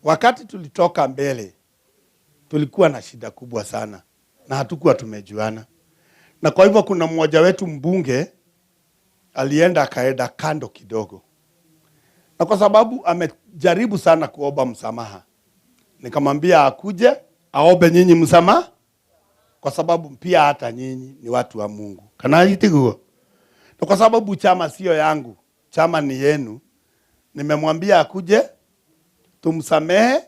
Wakati tulitoka mbele tulikuwa na shida kubwa sana na hatukuwa tumejuana, na kwa hivyo kuna mmoja wetu mbunge alienda akaenda kando kidogo, na kwa sababu amejaribu sana kuomba msamaha, nikamwambia akuje aombe nyinyi msamaha, kwa sababu pia hata nyinyi ni watu wa Mungu kana itiguo. Na kwa sababu chama sio yangu, chama ni yenu, nimemwambia akuje tumsamehe,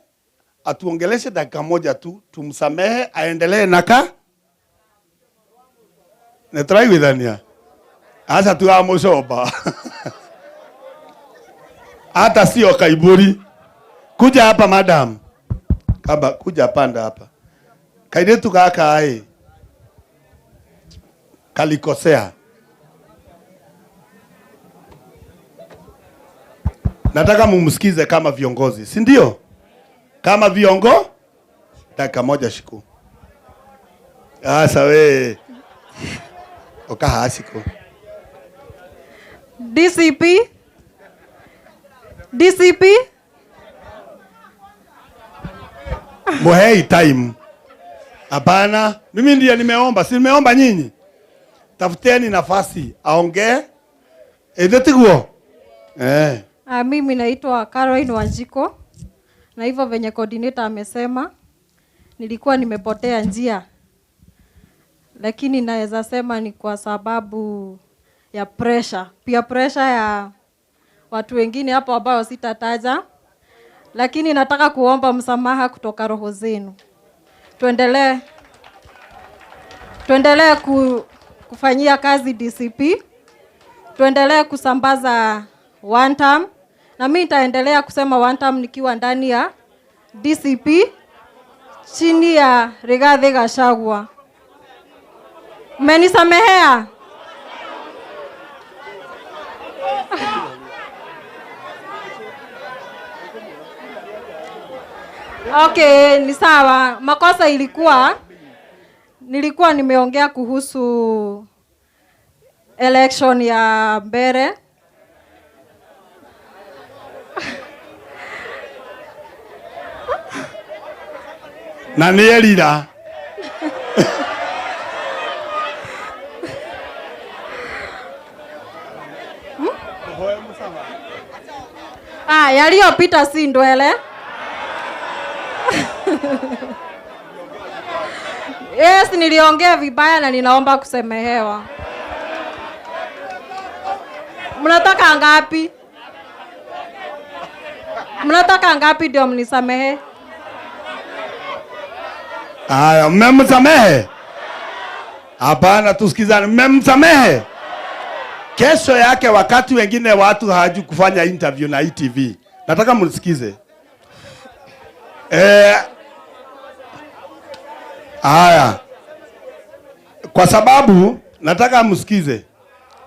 atuongeleshe dakika moja tu, tumsamehe aendelee naka nituraiguithania aca tugamucomba hata sio kaiburi. Kuja hapa madam, kaba kuja panda hapa. Kairitu gaka ĩ kalikosea. Nataka mumsikize kama viongozi, si ndio? Kama viongo, dakika moja shiku. Asa we okaha siku DCP, DCP, muhei time. Hapana, mimi ndiye nimeomba, si nimeomba nyinyi. Tafuteni nafasi aongee. Ĩthĩ tiguo? Eh. Mimi naitwa Caroline Wanjiko, na hivyo venye coordinator amesema, nilikuwa nimepotea njia, lakini naweza sema ni kwa sababu ya pressure, pia pressure ya watu wengine hapo ambao sitataja, lakini nataka kuomba msamaha kutoka roho zenu. Tuendelee kufanyia kazi DCP, tuendelee kusambaza one term, na mimi nitaendelea kusema one term nikiwa ndani ya DCP chini ya Rigathi Gachagua. Mmenisamehea? Okay, ni sawa. Makosa ilikuwa nilikuwa nimeongea kuhusu election ya mbele. Na nĩ erira. Ah, yaliyopita si ndwele. Yes, niliongea vibaya na ninaomba kusemehewa. Mnataka ngapi? Mnataka ngapi ndio mnisamehe? Haya, mmemsamehe? Hapana, tusikizane. Mmemsamehe? Kesho yake wakati wengine watu hawajui kufanya interview na ETV, nataka mnisikize. Haya, kwa sababu nataka msikize,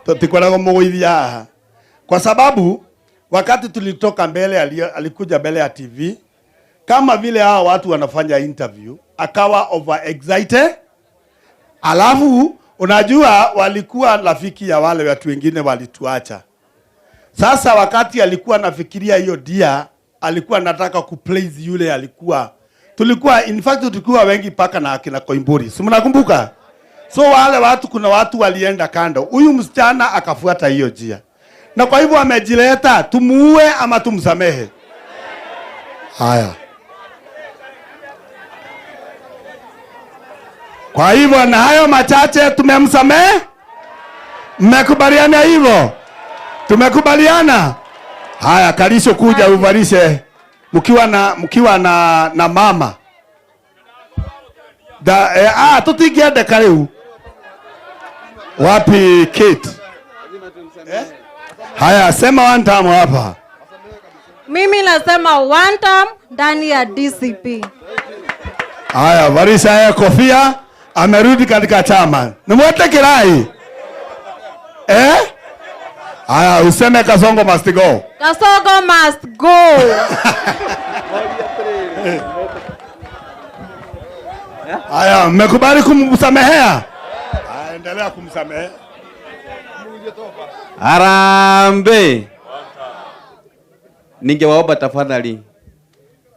tutikoragwo muguithia haha, kwa sababu wakati tulitoka mbele, alikuja mbele ya TV kama vile hao watu wanafanya interview, akawa over excited. Alafu unajua walikuwa rafiki ya wale watu wengine walituacha. Sasa wakati alikuwa anafikiria hiyo dia, alikuwa anataka kuplace yule alikuwa. Tulikuwa in fact tulikuwa wengi paka na akina Koimburi. Si mnakumbuka? So wale watu, kuna watu walienda kando. Huyu msichana akafuata hiyo njia. Na kwa hivyo amejileta, tumuue ama tumsamehe? Haya. Kwa hivyo na hayo machache tumemsamehe? Mmekubaliana hivyo? Tumekubaliana? Haya, Kalisho kuja uvalishe mkiwa na mama. Da, tutingiendeka riu. Wapi Kate? Haya, sema one time hapa. Mimi nasema one time ndani ya DCP. Haya, varisha haya kofia, amerudi katika chama. Nimwete kirai. Haya, useme Kasongo must go. Kasongo must go. Haya, mmekubali kumsamehea? Haya, endelea kumsamehea. Harambee. Ningewaomba tafadhali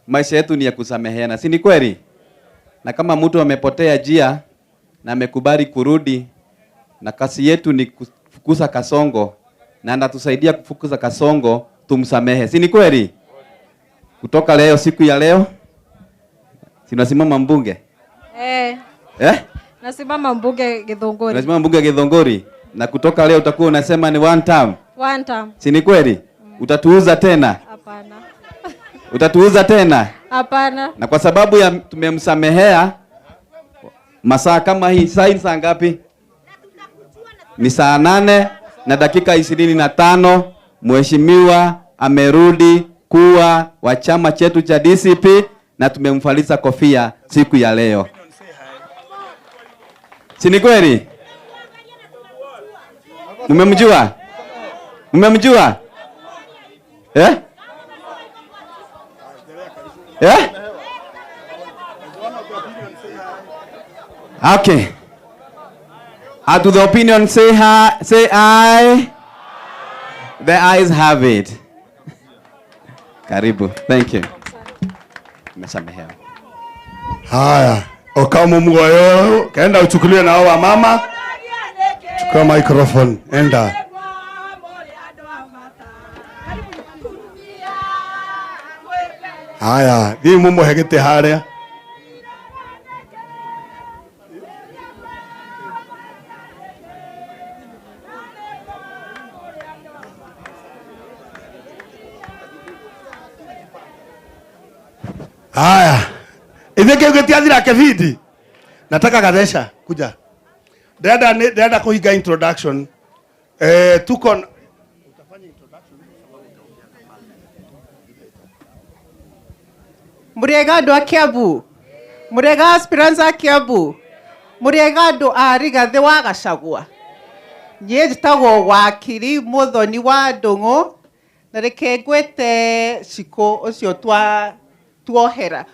Maisha yetu ni ya kusameheana, si ni kweli? Na kama mtu amepotea njia na amekubali kurudi, na kazi yetu ni kufukuza kasongo na anatusaidia kufukuza kasongo, tumsamehe, si ni kweli? Kutoka leo, siku ya leo, si unasimama mbunge? Eh? Eh? Nasimama mbunge Githunguri. Unasimama mbunge Githunguri, na kutoka leo utakuwa unasema ni one term. One term. Si ni kweli? Utatuuza tena? Hapana. Utatuuza tena? Hapana. Na kwa sababu ya tumemsamehea masaa kama hii, saa hii saa ngapi? Ni saa 8:25. Mheshimiwa amerudi kuwa wa chama chetu cha DCP na tumemvalisha kofia siku ya leo. Si ni kweli? Mmemjua? Mmemjua? Eh? Eh? Okay. To the opinion say hi, say aye. The ayes have it. Karibu. Thank you. Nimesamehewa. Haya, okamu mgoyo, kaenda uchukuliwe na hao mama. Chukua microphone, enda. Haya, thiĩ mumuhe gĩtĩ harĩa. Haya, ithuĩ kĩu gĩtiathira kĩbindi. Nataka Gathesha kuja. Ndĩrenda kũhinga introduction. Tuko Murega andu a Kiambu, murega aspirants a Kiambu, murega andu a Rigathi wa Gachagua. Niĩ njĩtagwo Wakiri Muthoni wa Ndung'u, na reke ngwĩte Shiko ũcio tuohera.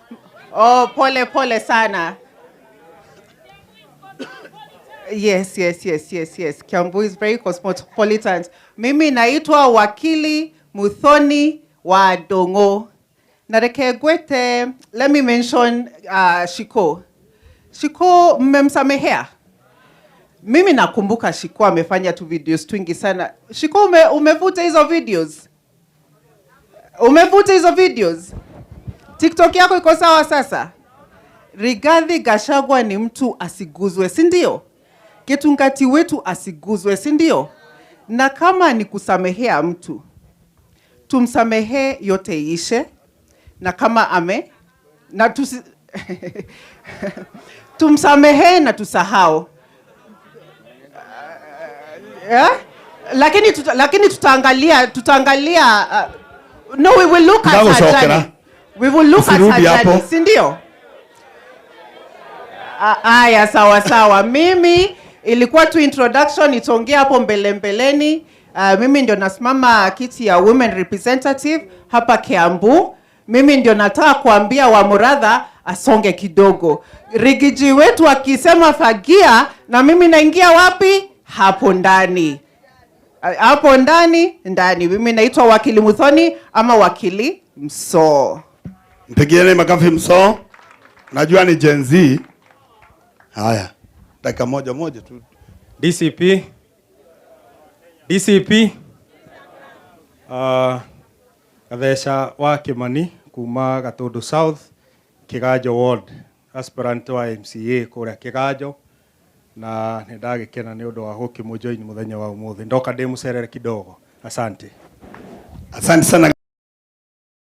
Oh, pole pole sana. Yes, yes, yes, yes, yes. Kiambu is very cosmopolitan. Mimi naitwa Wakili Muthoni wa Ndung'u. Na reke ngwĩte, let me mention Shiko. Shiko mmemsamehea? Mimi nakumbuka Shiko amefanya tu videos twingi sana. Shiko, umevuta hizo videos? Umevuta hizo videos? TikTok yako iko sawa sasa? Rigathi Gachagua ni mtu asiguzwe, si ndio? Kitungati wetu asiguzwe, si ndio? Na kama ni kusamehea mtu, tumsamehee yote ishe. Na kama ame, na tusi, tumsamehee na tusahau. Yeah? Lakini tutaangalia, no, we will look at her journey. We will look at her journey, si ndio? Aya, sawa sawa. Mimi ilikuwa tu introduction, itaongea hapo mbele mbeleni. Mimi ndio nasimama kiti ya women representative hapa Kiambu. Mimi ndio nataka kuambia wa Muratha asonge kidogo. Rigiji wetu akisema fagia, na mimi naingia wapi? Hapo ndani. Hapo ndani, ndani. Mimi naitwa Wakili Muthoni ama Wakili Msoo. Mpigieni makofi Msoo. Najua ni Gen Z. Haya, dakika moja moja tu. DCP. DCP. Gatheca wa Kimani kuma Gatundu South, Kiganjo Ward, aspirant wa MCA kuria Kiganjo, na nĩ ndagĩkena nĩ ũndũ wa gũkĩmũjoin mũthenya wa ũmũthĩ. Ndoka ndĩmũcerere kidogo. Asante. Asante sana.